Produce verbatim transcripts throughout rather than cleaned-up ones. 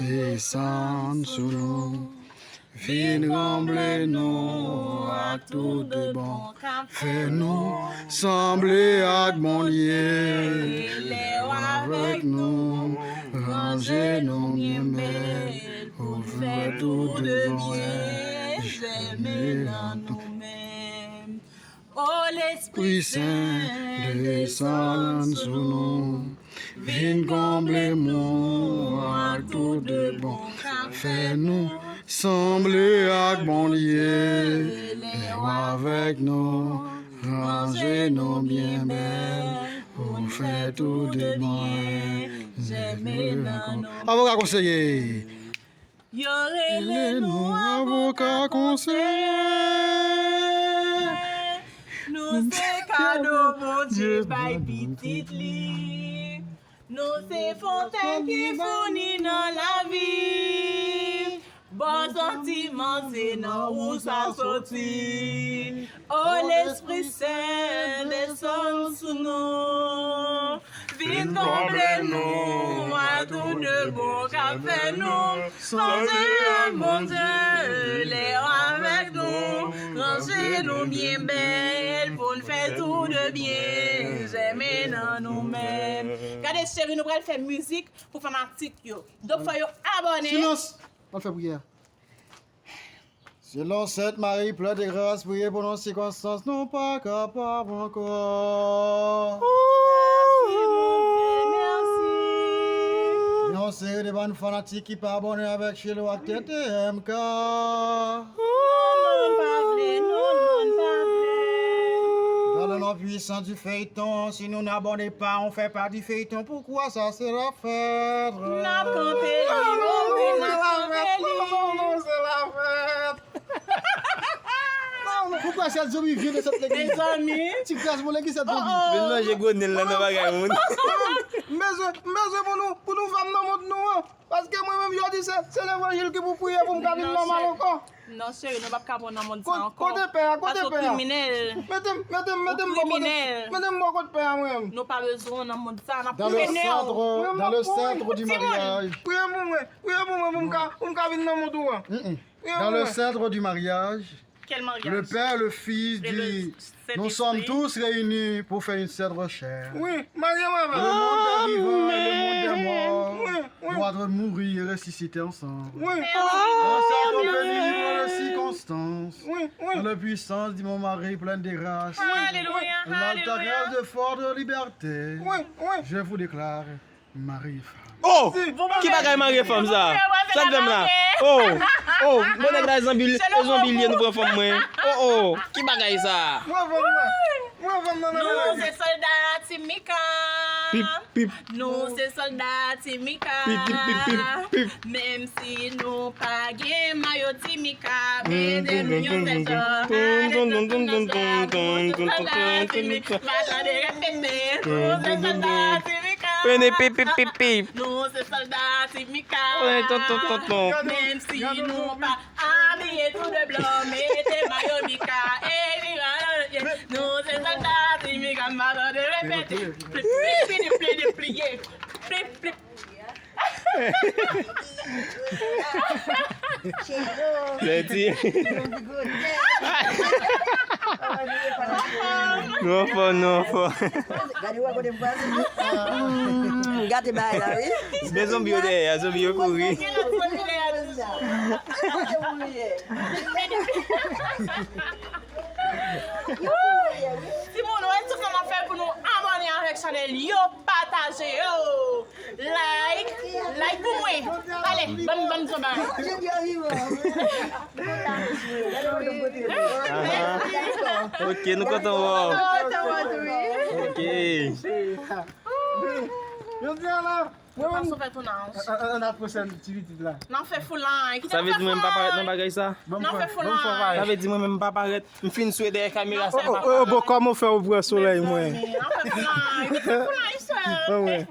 desann sou nou. Vin ranble nou ak tout de bon k ap fè nou sanble ak Bondye. Lè w avèk nou, ranje nou byen bèl pou fè tout de byen jèmen nan nou menm. O Lespri Sen, desann sou nou. Vin konble mou ak tout de bon k ap fè nou sanble ak Bondye. Lè w avèk nou, ranje nou byen bèl pou fè tout de byen jèmen nan nou. Avoka konseye. Yo rele nou avoka konseye. Nou se kado Bondye bay pitit li. Nou se fontèn ki founi nan lavi. Bon santiman se nan ou sa soti. O Lespri Sen, desann sou nou. Vin konble nou ak tout de bon k ap fè nou sanble ak Bondye. Lè w avèk nou, ranje nou byen bèl pou n fè tout de byen jèmen nan nou menm. Gade cheri, nou pral fè mizik pou fanatik yo. Donk fò yo abòne. Silans! Ann fè priyè. Selon Sent Mari plen de gras, priye pou nou sikonstans nou pa kapab ankò. Mèsi, Bondye, mèsi. Gen yon seri de bann fanatik ki pa abòne avèk Chelo ak T T M K. Non, non, pa vle, non, non, pa vle. Dans le nom puissant du feuilleton, si nous n'abonnons pas, on fait pas du feuilleton. Pourquoi ça, c'est la fête? N ap kanpe li, wi, n ap kanpe li. Non, non, non, c'est la fête. Non, non, pourquoi cette zombie vient de cette église? Mezanmi. Ti gras, bon, l'église, cette zombie. Vin manje gwo nen l nan bagay moun. M bezwen, m bezwen pou nou, pou nou fè m nan mond nou an. Paske mwen menm, yo di se, se levanjil ki pou priye pou m ka vin nòmal ankò. Non, cheri, nou p ap ka pran nan mond sa ankò. Kote pè a, kote pè a? Paske w kriminèl. Mete m, mete m, mete m bò kote, mete m bò kote pè a mwen menm. Nou pa bezwen w nan mond sa, n ap koupe nen w. Dans le centre, dans le centre du mariage. Priye pou mwen, priye pou mwen pou m ka, pou m ka vin nan mond ou an. Dans le centre du mariage, le Père, le Fils dit, nous sommes tous réunis pour faire une sainte recherche. Wi, marye m avè l. Le monde des vivants et le monde des morts doivent mourir et ressusciter ensemble. Wi. Dans cette pénible circonstance, dans la puissance du mon Marie pleine de grâce, l'alta grâce de forte liberté, je vous déclare mari e fanm. Oh! Ki bagay mari e fanm sa? Sa k fè m la? Oh! Oh! Bon nèg la e zonbi, e zonbi l ye, nou pran fanm mwen. Oh, oh! Ki bagay sa? Mwen fanm nan. Mwen fanm nan. Nou se sòlda Timika. Pip, pip. Nou se sòlda Timika. Pip, pip, pip, pip, pip. Menm si nou pa gen mayo Timika, mete nou yon sèl jan. Nou se sòlda Timika. Pa tande repete. Nou se sòlda Timika. Pene pip, pip, pip, pip. Nou se sòlda Timika. Tonton, tonton, tonton. Menm si nou pa abiye tou de blan, mete mayo Mika. E Mika, nou se sòlda Timika. Pa tande repete. Plip, plip, plip, plip, pliye. Plip, plip. Lè ti. Nou anfòm, nou anfòm. Gade wè kote m pase. Gate bagay la, wi. Men zonbi yo dèyè a, zonbi yo kouri. Timoun, wè tout sa n ap fè pou nou abòne avèk chanèl yo, pataje yo. Like, like pou mwen. Ale, ban m, ban m di yon bagay. Aha. Ok, nou kontan wè w. Ok. Jodi a la, mwen menm. Ann ap fè tonaj ti pitit la. N ap fè foulay. Sa vle di mwen m pa parèt nan bagay sa? N ap fè foulay. Sa vle di mwen menm m pa parèt? M fin swe dèyè kamera sa. Oh, oh, oh, bon, kòman w fè w pran solèy mwen? Mezanmi, n ap fè foulay. Fè foulay, sè. Fè foulay.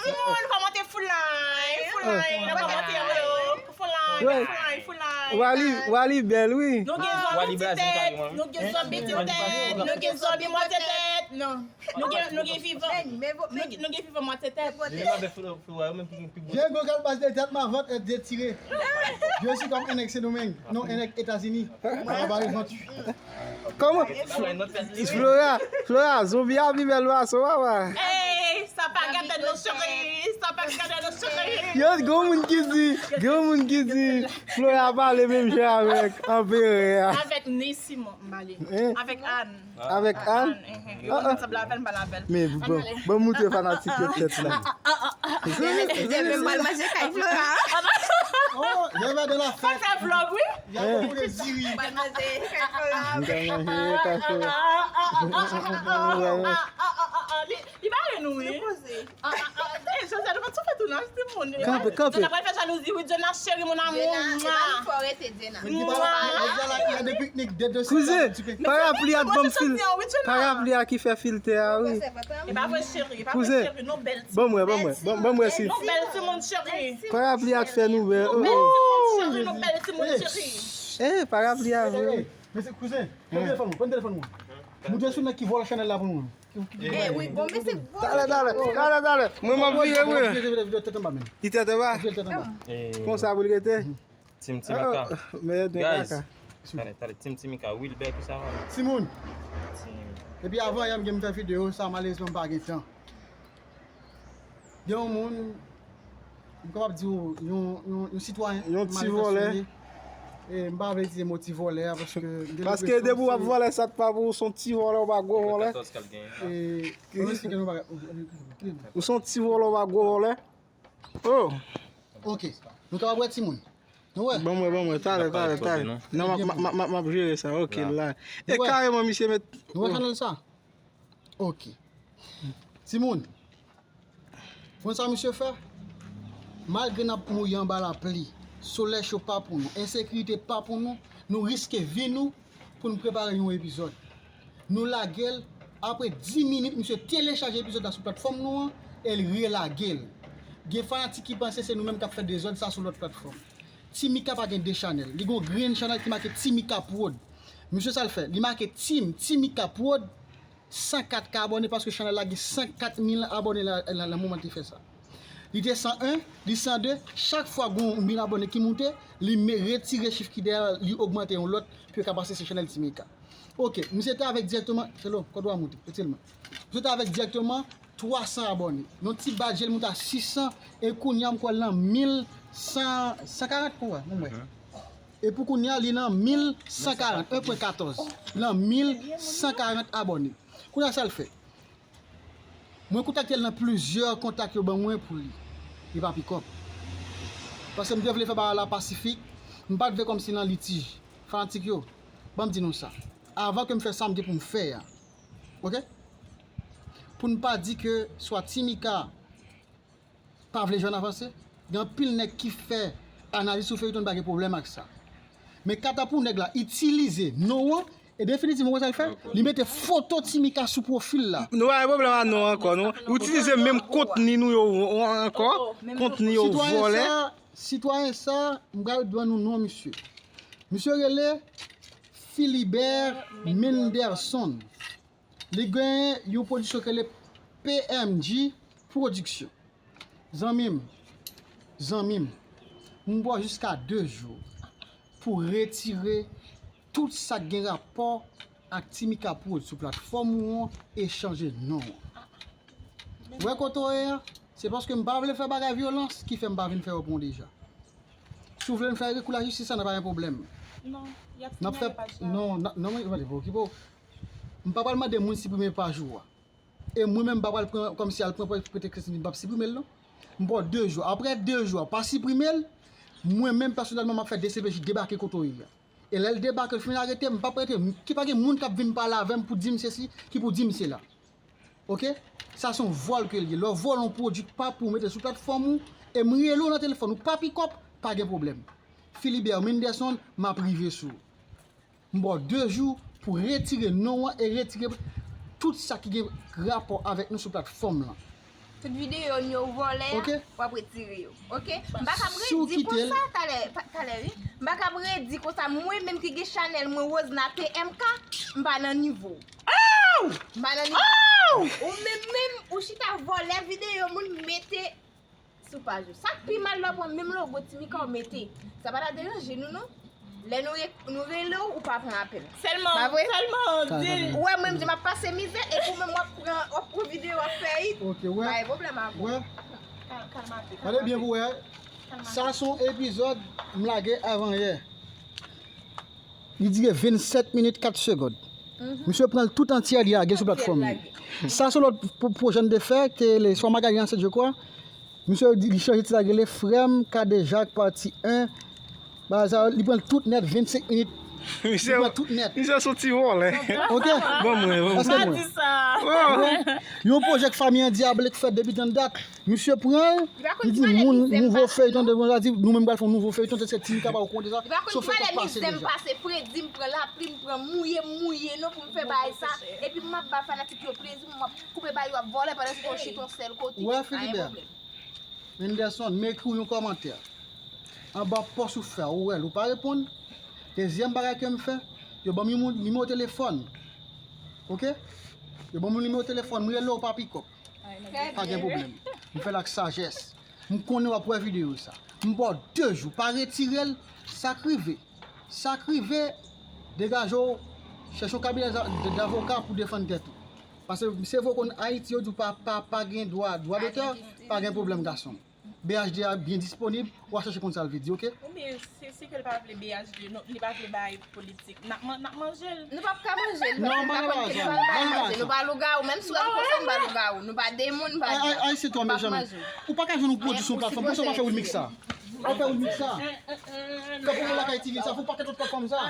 Moun, kòmante foulay. Foulay, nan kòmantè yo. Foulay, foulay, foulay. Wali, Wali bèl, wi. Nou gen zonbi ti tèt, nou gen zonbi ti tèt, nou gen zonbi mòde tèt. Non. Nou gen, nou gen vivan. Nou gen, nou gen vivan mwatye tèt. Li menm avèk Flo-, Flora, yo menm ki gen pi gwo. Django k al pase tèt m a vant, èt detire. Yo si kòm en nèg Sendomeng, non, en nèg Etazini. Anba vant. Kòman? Flora, Flora, zonbi a pi bèl pase w, papa. Ey, sa pa gade nou cheri, sa pa gade nou cheri. Yo, gen moun ki di, gen moun ki di, Flora pale menm jan avèk anperè a. Avèk Ni Simon, m pale. Hein? Avèk Ann. Avèk Ann? Ann, mhm. Yo konn sanble avè l, m pale avè l. Men bon, bon, moutre fanatik yo tèt la. Demen m al manje kay Flora. Oh, yo va de la fèt. Fè vlog, wi. Yo konn diri. M al manje kay Flora. M al manje kay Flora. Li, li bare nou, wi. Li poze. Ah, ah, ah, eh, José, nou pa t souffle tou nan, ti moun. Kanpe, kanpe. Jona pral fè jalouzi, wi, Jona cheri, mon amour. Jona, e pa nou fò rete, Jona. Mwa. Kouzen, parapli a k ban m fil-, parapli a ki fè filtè a, wi. E pa vre, cheri, e pa vre, cheri, nou bèl ti moun. Kouzen, ban m wè, ban m wè, ban, ban m wè si. Nou bèl ti moun, cheri. Parapli a k fè nou bèl. Nou bèl ti moun, cheri, nou bèl ti moun, cheri. Eh, parapli a vre. Mesye, kouzen, pran telefòn mwen, pran telefòn mwen. Moutre sou nèg ki vòlè chanèl la pou nou. Eh, wi, bon, mesye, bon. Talè, talè, talè, talè. Mwen, m ap vire, mwen. Vire, vire, vire tèt anba, men. Li tèt anba? Vire tèt anba. Konsa pou l rete? Team Timika. Guys. Talè, talè, Team Timika, Wilbert, ki sa va? Timoun. Epi avan yè m gen m fè videyo, sa malerezman m pa gen tan. Gen yon moun, m kapab di w, yon, yon, yon sitwayen, yon ti vòlè. E m pa vle itilize mo ti vòlè a, paske m gen enpresyon se... Paske depi w ap vòlè, sa t pa pou ou, se yon ti vòlè, ou pa gwo vòlè. E, mwen eksplike nou bagay. Ou se yon ti vòlè, ou pa gwo vòlè. Oh. Ok. Nou kapab wè timoun. Nou wè? Ban mwen, ban mwen, talè, talè, talè. Non, m ap, m ap, m ap, m ap jere sa, ok, la. E kareman, misye met... Nou wè chanèl sa? Ok. Timoun, konn sa misye fè? Malgre n ap mouri anba lapli, solèy cho pa pou nou, ensekirite pa pou nou, nou riske vi nou pou n prepare yon epizòd. Nou lage l, apre dis minit, misye telechaje epizòd la sou platfòm nou an, e l relage l. Gen fanatik ki panse se nou menm k ap fè dezòd sa sou lòt platfòm. Timika pa gen de chanèl. Li gen yon grenn chanèl ki make Timika Prod. Misye sa l fè? Li make Tim, Timika Prod, san kat K abòne, paske chanèl la gen san kat mil abòne la, la, la moman li te fè sa. Li te san en, li san de, chak fwa gen yon mil abòne ki moute, li me-, retire chif ki dèyè, li ogmante yon lòt, pou yo ka pase se chanèl Timika. Ok, misye te avèk dirèkteman, hello, kòd ou a moute, retire l mwen. Misye te avèk dirèkteman twa san abòne. Yon ti badje l moute a sis san, e kounye a m kwè l nan mil san, san karant pou wè, mwen wè. E pou kounye a, li nan mil san karant, en pwen katòz. Li nan mil san karant abòne. Kounye a sa l fè? Mwen kontakte l nan plizyè kontak yo ban mwen pou li. Li pa pikòp. Paske m te vle fè bagay la pasifik, m pa t vle kòmsi nan litij. Fanatik yo, ban m di nou sa. Avan ke m fè sa m gen pou m fè a. Ok? Pou n pa di ke swa Timika pa vle jwenn avanse, gen anpil nèg ki fè analiz sou feyiton, pa gen pwoblèm ak sa. Men kanta pou nèg la itilize non an, e definitivman, wè sa l fè? Li mete foto Timika sou pwofil la. Nou pa gen pwoblèm ak non ankò, non. Ou itilize menm kontni nou yo ankò, kontni yo vòlè. Sitwayen sa, sitwayen sa, m pral ban nou non misye. Misye rele Philibert Menderson. Li gen yon pwodiksyon ki rele P M G Production. Zanmi m, zanmi m, m ba w jiska de jou pou retire tout sa k gen rapò ak Timika Prod sou platfòm ou an e chanje non an. Wè kote w ye a, se paske m pa vle fè bagay vyolans ki fè m pa vin fè yo pran w deja. Si w vle n fè rekou lajistis, sa n pa gen pwoblèm. Non, y ap sinyale paj la. Non, non, non, men, okipe w. M pa pral mande moun siprime paj ou a. E mwen menm, m pa pral pran, kòmsi al pran pretex li, m p ap siprime l, non. M ba w de jou. Apre de jou a, pa siprime l, mwen menm, pèsonèlman, m ap fè D C P J debake kote w ye a. E lè l debake, l fin arete, m p ap rete, m, ki pa gen moun k ap vin pale avè m pou di m sesi, ki pou di m sela. Ok? Sa se yon vòl ke l ye. Lè w vòlè yon pwodui k pa pou w mete sou platfòm ou, e m rele w nan telefòn ou pa pikòp, pa gen pwoblèm. Philibert Menderson, m ap rive sou ou. M ba w de jou pou retire non an e retire tout sa ki gen rapò avèk nou sou platfòm lan. Tout videyo nou yo vòlè a, w ap retire yo. Ok? M pa kab redi konsa, talè, pa, talè, wi. M pa kab redi konsa, mwen menm ki gen chanèl mwen, Rosna T M K, m pa nan nivo w. M pa nan nivo w. Ou menm menm, ou chita vòlè videyo moun mete sou paj ou. Sa k pi mal lè w pran menm logo Timika w mete. Sa pa ta deranje nou non. Lè nou re, nou rele w, ou pa pran apèl. Sèlman, pa vre? Sèlman di l. Ou wè mwen menm jan m ap pase mizè epi ou menm w ap pran, w ap pran videyo w ap fè it. Ok, wè. Pa gen pwoblèm avè w. Wè. Kal-, kalmate, gade byen pou wè. Kalmate. Sa se yon epizòd m lage avan yè. Li dire vennsèt minit kat segonn. Misye pran l tout antyè, li lage sou platfòm li. Sa se lòt pwo-, pwojè n te fè, ke le Swa Magali Ansent, je crois. Misye di, li chanje tit la, rele Frè m Kadejak pati en. Bagay sa, li pran l tout nèt, vennsenk minit. Li pran l tout nèt. Misye se yon ti vòlè. Ok? Ban mwen, ban mwen. Èske mwen? Pa di sa. Yon pwojè k Fanmi Andyable k fè depi tann dat. Misye pran l, li di moun, nouvo feyton, de moun la di, nou menm pral fè yon nouvo feyton, se Timika pa w konte sa. Li pa konn ki valè mizè m pase, fredi m pran lapli, m pran mouye, m mouye non pou m fè bagay sa. Epi m ap ba fanatik yo plezi, m ap koupe ba yo ap vòlè pandan se pou chita yon sèl kote. Wè, Philibert. Henderson, m ekri w yon kòmantè. Anba pòs ou fè, ou wè l, ou pa reponn. Dezyèm bagay ke m fè, yo ban m yon nimewo telefòn. Ok? Yo ban m yon nimewo telefòn, m rele w pa pikòp. Pa gen pwoblèm. M fè l ak sajès. M konnen w ap wè videyo sa. M ba w de jou, pa retire l, sa k rive. Sa k rive, degaje w, chèche yon kabinè davoka pou defann tèt ou. Paske se vre w konn Ayiti, yo di w pa, pa, pa gen dwa, dwa dotè, pa gen pwoblèm gason m. B H D a byen disponib, w a chèche konn sa l vle di, ok? Oubyen, se, se ke l pa vle B H D, non, li pa vle bay politik. N ap man-, n ap manje l. Nou p ap ka manje l, paske nou pa konn ki nou pral bay manje. Nou pa lougawou, menm si w al konsèy, nou pa lougawou. Nou pa demoun, nou pa djab. Ayisyen twò mechan menm. Ou pa ka jwenn yon pwodui sou yon platfòm, pou sa w pa fè remix sa. Ou fè remix sa. Fè pwomo lakay T V sa, fè yon pakèt lòt platfòm sa.